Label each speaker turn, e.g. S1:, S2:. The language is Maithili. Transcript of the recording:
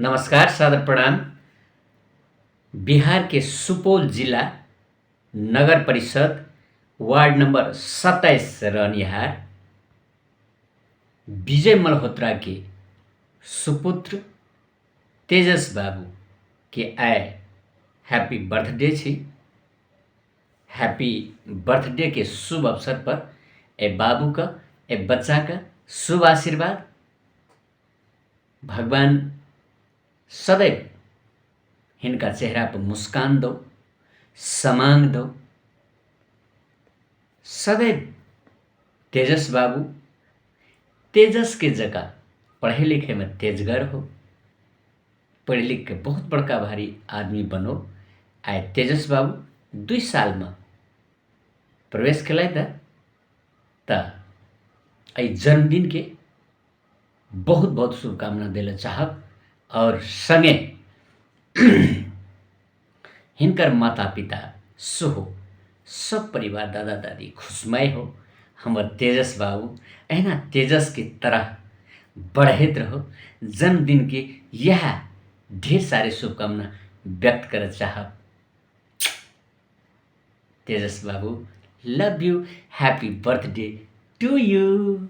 S1: नमस्कार, सादर प्रणाम। बिहार के सुपौल जिला नगर परिषद वार्ड नंबर 27 रहनिहार विजय मल्होत्रा के सुपुत्र तेजस बाबू के आइ हैप्पी बर्थडे छी। हैप्पी बर्थडे के शुभ अवसर पर एहि बाबूके, एहि बच्चाके शुभ आशीर्वाद। भगवान सदैव हिनका चेहरा पर मुस्कान दो, समांग दो। सदैव तेजस बाबू तेजस के जगह पढ़े लिखे में तेजगर हो, पढ़ लिख के बहुत बड़का भारी आदमी बनो। आए तेजस बाबू 2 साल में प्रवेश कल त एहि जन्मदिन के बहुत बहुत शुभकामना देला चाहब। और संगे हिनकर माता पिता सेहो सब परिवार दादा दादी खुशमय हो। हमर तेजस बाबू एहिना तेजस के तरह बढ़ैत रहो। जन्मदिन के यह ढेर सारे शुभकामना व्यक्त करऽ चाहब। तेजस बाबू, love you, happy birthday to you.